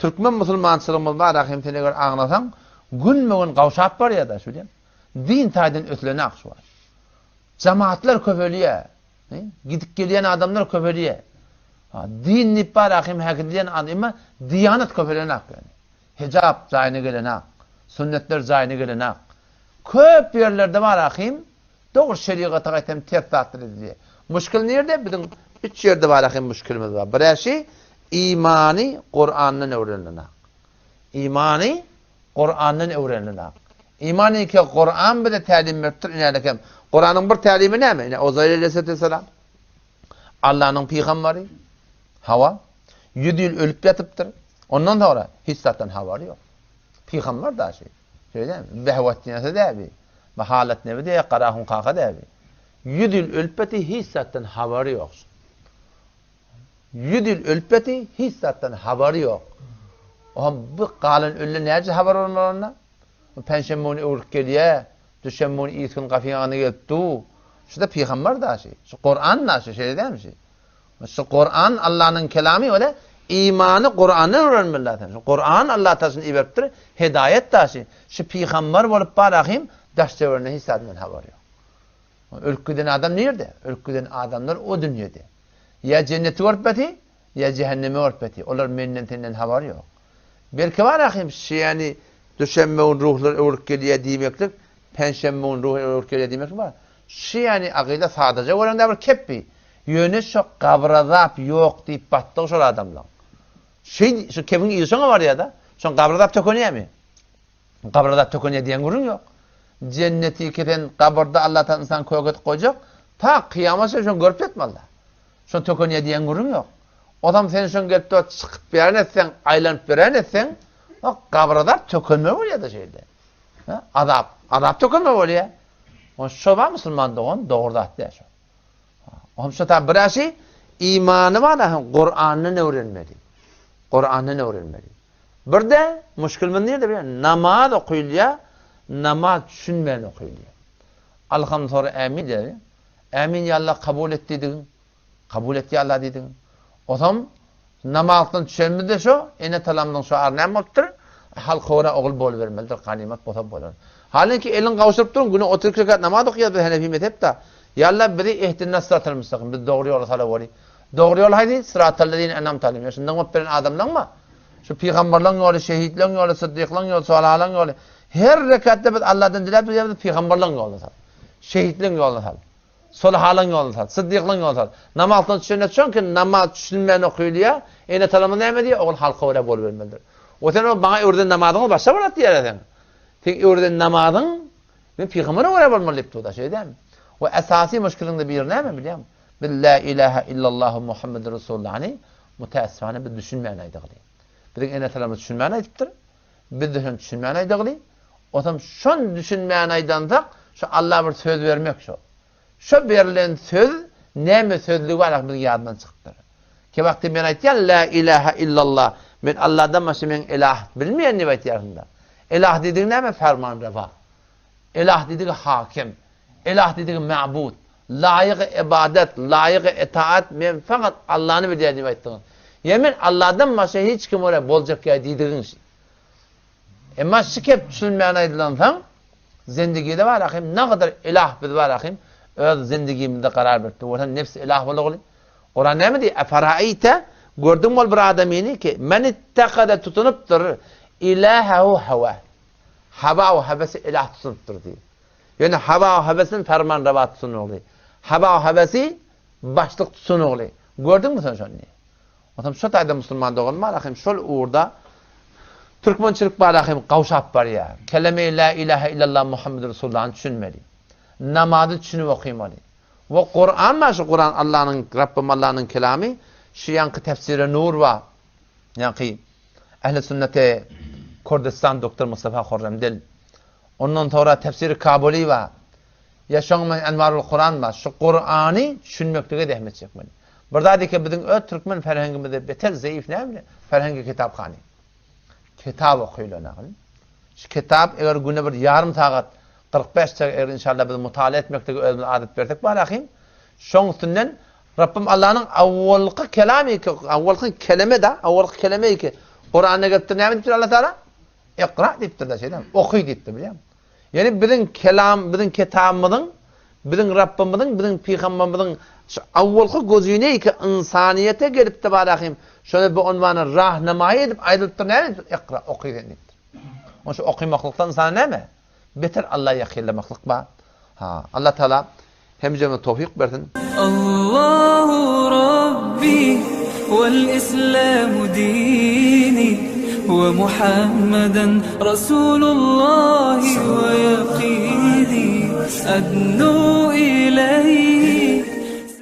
Türkmen musulmançylygymyz bar hem sen eger aňlasaň, günbe-gün gawşap barýar-da şu diýen. Din taýdan ösülenak şu wagt. Jemaatlar köpelýär. Gidip gelýän adamlar köpelýär. Din diýip bar ahim häkidilýän adam, emma diýanat köpelenak ýani. Hijap jaýyna gelenak, sünnetler jaýyna gelenak. Köp ýerlerde bar ahim, dogry şerigata gaýtam ters zatlar edilýär. Muşkil nirde? Biziň üç ýerde bar ahim muşkilimiz bar. Biräşi imany Kurandan öwrenilenak. Imany Kurandan öwrenilenak. Iman eke Kuran bize tälim beripdir inälekem. Kuranyň bir tälimi näme? Ine Uzaýr aleyhisselam Allanyň pygambary. Hawa. 100 ýyl ölüp ýatypdyr. Ondan soňra hiç zatdan habary ýok. Pygamber daşy. Şeýle behwat diýense däbi. Bu halat nebi diýe garahun kaka däbi. 100 ýyl ölüp ýaty hiç zatdan habary ýok. 100 ýyl ölüp ýaty hiç zatdan habary ýok. Oham bu galan ölüne näce habar bolmaly onda? Bu penşenbe güni öwrüp gelýä, düşenbe güni irki gün gapyň aňyna gelip du. Şu-da pygamber daşy. Şu Kuran daşy, şeýle dälmi şu? Şu Kuran Allanyň kelamy öle imany Kurandan öwrenmeli zaten. Şu Kuran Allah taşyny iberipdir, hedaýet daşy. Şu pygamber bolup bar ahim daş töwereginde hiç zatdan habary ýok. Ölüp giden adam nirde? Ölüp giden adamlar o dünýede. Ýa jenneti görüp beti, Ýa jähenneme örtmesi, olar menden senden habary ýok. Belki bar ahim şiäni duşenbe gün ruhlar öwrüp gelýär diýmeklik, penşenbe gün ruh öwrüp gelýär diýmeklik bar. Şiäni agyla sadaja göreňde bir kepbi. Ýöne şo gabyr azap ýok diýip batdygy şol adamlaň. Şeý şu kebiň yzy şoňa barýada. Şoň gabyr azap tökenýärmi? Gabyr azap tökenýär diýen gürrüň ýok. Jenneti kesen gabyrda Allah taala ynsan kök edip goýjak, ta kyýamat çenli şony görüp ýatmaly. Şony tökenýär diýen gürrüň ýok. Ozam sen şoň gelip dur çykyp beren etseň, aýlanyp beren etseň, o gabyr azap tökenme bolýar-da şeýle. Azap, azap tökenme bolýar. O şo bar musulman dogan, dogry zat däl şo. Ohm şo ta bir aşy imany bar da Kurandan öwrenmeli. Kurandan öwrenmeli. Bir-de muşkilimiz nirde bilýän? Namaz okylýar, namaz düşünmän okylýar. Alham sonra ämin diýýär. Ämin ýa Allah kabul et diýdigiň. Kabul et ýa Allah diýdigiň. Osam namazdan düşenimizde şo ene talamyň şo ar näme bolupdyr? Halka görä ogul bolubermelidir, ganymat bolsa bolar. Halinki elin gawşuryp durun, güne 32 rekat namaz okýar biz Hanefi mezhepde. Ýa Allah bizi ihdinas sıratal müstakim, biz dogry ýola salaweri. Dogry ýol haýsy? Sıratallezine en'amte aleyhim. Ýa şu nygmat beren adamlaňmy? Şu pygamberleň ýoly, şehitleň ýoly, syddyklyň ýoly, solahalaň ýoly. Her rekatda biz Allahdan diläp durýarys, bizi pygamberleň ýoluna sal. Şehitleň ýoluna sal. Solahalaň ýoluna sal. Syddyklaň ýoluna sal. Namazdan düşende çünki namaz düşünmän okylýar. Ene talama näme diýýär? Ogul halka görä bolubermelidir. O sen o maňa öwreden namazyňy başga bir zat diýýär sen. Sen öwreden namazyň men pygambere görä bolmaly diýip dur da, şeýle dälmi? We esasy muşkiliň-de biri näme bilýäňmi? Biz la ilaha illallah Muhammedur Resulullahny Mutäessifane biz düşünmän aýdygly. Biziň ene-atalarymyz düşünmän aýdypdyr. Biz-de şony düşünmän aýdygly. Osam şony düşünmän aýdansak, şo Alla bir söz bermek şo. Şo berlen söz näme sözlügi bar biziň ýadymdan çykypdyr. Käwagtda men aýtýan la ilaha illallah, men Alladan başga men ilah bilmeýän diýip aýtýarsyň-da. Ilah diýdigi näme? Fermanrewa. Ilah diýdigi hakim. Ilah diýdigi ma'bud. Laýygy ybadat, laýygy itaat men fakat Allany bilýän diýip aýtdygyň. Ýa men Alladan başga hiç kim görä boljak ýa diýdigiň şi. Emma şi kep düşünmän aýdylansaň, zendigide bar ahim, nagadar ilah biz bar ahim, öz zendigimizde karar berip dur. Sen nefs ilah bolagly. Kuran näme diýýär? Efaraýte, gördüňmi ol bir adamyny ki, men ittakada tutunypdyr ilahehu hawa. Hawa we hewesi ilah tutunypdyr diýýär. Ýöne hawa höwesini fermanrewa tutsun ogly. Hawa höwesi başlyk tutsun ogly. Gördüňmi sen şony? Onsoň şo taýda musulman dogan bar ahim şol ugurda türkmençilik bar ahim gawşap barýar. Keleme-i la ilahe illallah Muhammedur Resulullahny düşünmeli. Namazy düşünip okymaly. We Kuran bar şu Kuran Allanyň Rabbim Allanyň kelamy şu ýaňky tefsire nur bar. Ýaňky Ehli sünnete Kurdistan Doktor Mustafa Horremdil. Ondan soňra Tefsiri Kabuly bar. Ýa şoň bilen Enwarul Kuran bar. Şu Kurany düşünmeklige zähmet çekmeli. Bir zat eke biziň öz türkmen ferhengimizde beter zeýif näme bilen? Ferhengi kitaphany. Kitap okylan agyl. Şu kitap eger güne bir ýarym sagat 45 dakika eger inşallah biz mutala etmeklige özümize adat bersek bar ahim. Şoň üstünden Rabbim Allanyň awwalky kelamy ki, awwalky keleme da, awwalky keleme ki. Kuranda gelipdir näme diýipdir Allah Taala? Ikra diýipdir-de şeýdemi? Oky diýipdir bilýäňmi? Ýani biziň kelam, biziň kitabymyzyň, biziň Rabbymyzyň, biziň pygamberimiziň şu awwalky gözüneýki ynsanyýete gelipdi barahym, şony bu unwana rahnamaýy edip aýdylypdyr näme diýipdir? Ikra, oky sen diýipdir. Onuň üçin okymaklykda ynsana näme? Beter Alla ýakynlamaklyk bar. Ha, Allah Taala hemjemize towfyk bersin. Allahu Rabbi wal Islamu dini we Muhammeden Rasulullahi we ýakini adnu ileýhi.